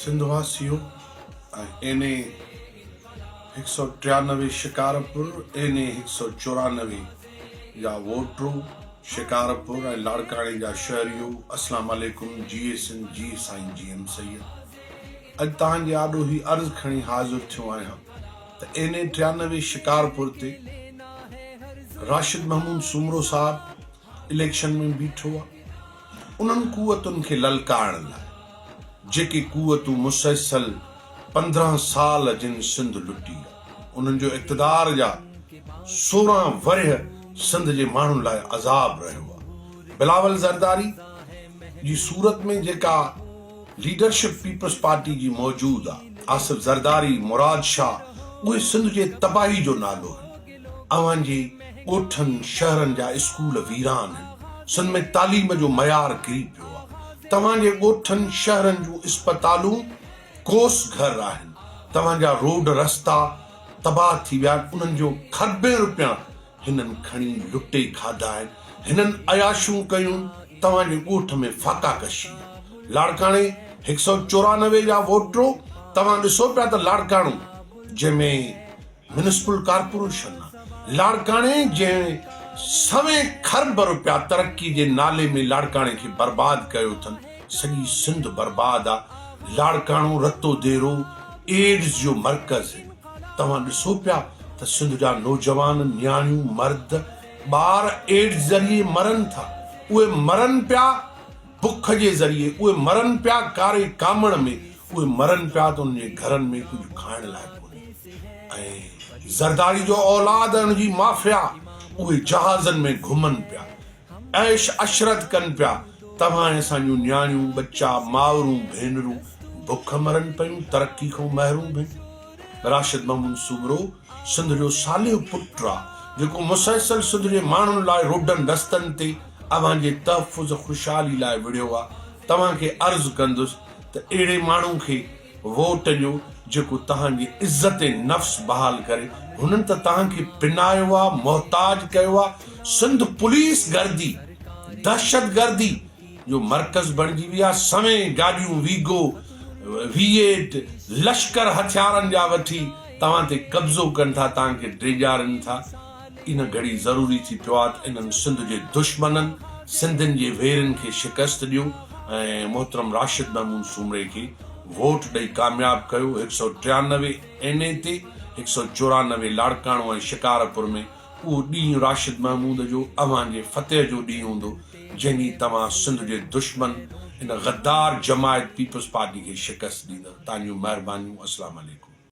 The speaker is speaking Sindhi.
سنڌ واسيو ۽ اين اي 193 شڪارپور، اين اي 194 جا ووٽرو، شڪارپور ۽ لاڙڪاڻي جا شهريو اسلام عليڪم جيئي سنڌ جيئي سائين جي ايم سيد اڄ توهان جي آڏو هي عرض کڻي حاضر ٿيو آهيان ته اين اي 93 شڪارپور تي راشد محمود سومرو صاحب اليڪشن ۾ بيٺو آ انهن قوتن کي للڪارڻ لاء جيڪي قوتون مسلسل 15 سال جن سنڌ لٽي آ انهن جو اقتدار جا 16 ورهيه سنڌ جي ماڻهن لاء عذاب رهيو آ بلاول زرداري جي صورت ۾ جيڪا ليڊرشپ پيپلز پارٽي جي موجود آ آصف زرداري مراد شاهه اهي سنڌ جي تباهي جو نالو هن. اوهان جي ڳوٺن شهرن جا اسڪول ويران هن، سنڌ ۾ تعليم جو معيار ڪري پيو آ، توهان جي ڳوٺن شهرن جون اسپتالون ڪوس گهر آهن، توهان جا روڊ رستا تباهه ٿي ويا آهن، انهن جو کربين روپيا هنن کڻي لٽي کاڌا آهن، هنن عياشون ڪيون، توهان جي ڳوٺ ۾ فاقا ڪشي آ. لاڙڪاڻي 194 جا ووٽرو توهان ڏسو پيا ته لاڙڪاڻو جنهن ۾ ميونسپل ڪارپوريشن لاڙڪاڻي جنهن سوين کرب روپيا ترقي جي نالي ۾ لاڙڪاڻي کي برباد ڪيو اٿن سڄي سنڌ برباد آ لاڙڪاڻو رتو ديرو ايڊز جو مرڪز هن توهان ڏسو پيا ته سنڌ جا نوجوان نياڻيون مرد ٻار ايڊز ذريعي مرن ٿا اهي مرن پيا بک جي ذريعي اهي مرن پيا ڪاري ڪامڻ ۾ اهي مرن پيا ته انهن جي گهرن ۾ ڪجهه کائڻ لاء ڪونهي ۽ زرداري جو اولاد ۽ ان جي مافيا اهي جهازن ۾ گهمن پيا عيش عشرت ڪن پيا توهان ۽ اسان جون نياڻيون ٻچا مائرون ڀينرون بک مرن پيون ترقي کان محروم هن راشد محمود سومرو سنڌ جو صالح پٽ آ جيڪو مسلسل سنڌ جي ماڻهن لاء روڊن رستن تي اوهان جي تحفظ خوشحالي لاء وڙهيو آ توهان کي عرض ڪندس ته اهڙي ماڻهو کي ووٽ ڏيو جيڪو توهان جي عزت نفس بحال ڪري هنن ته توهان کي پنايو آ محتاج ڪيو آ سنڌ پوليس گردي دهشت گردي جو مرڪز بڻجي وئي آ سوين گاڏيون ويگو وي ايٽ لشڪر هٿيارن جا وٺي توهان تي قبضو ڪن ٿا توهان کي ڊيڄارين ٿا ان گهڙي ضروري ٿي پيو آ ته انهن سنڌ جي دشمنن سنڌين جي ويرين کي شڪست ڏيو ۽ محترم راشد محمود سومري کي ووٽ ڏئي ڪامياب ڪيو 193 اين اي تي 194 لاڙڪاڻو ۽ شڪارپور ۾ اهو ڏينهن راشد محمود جو اوهان جي فتح جو ڏينهن هوندو جنهن ڏينهن توهان سنڌ جي دشمن ان غدار جماعت پيپلز پارٽي کي شڪست ڏيندؤ. تان جون مهربانيون اسلام عليڪم.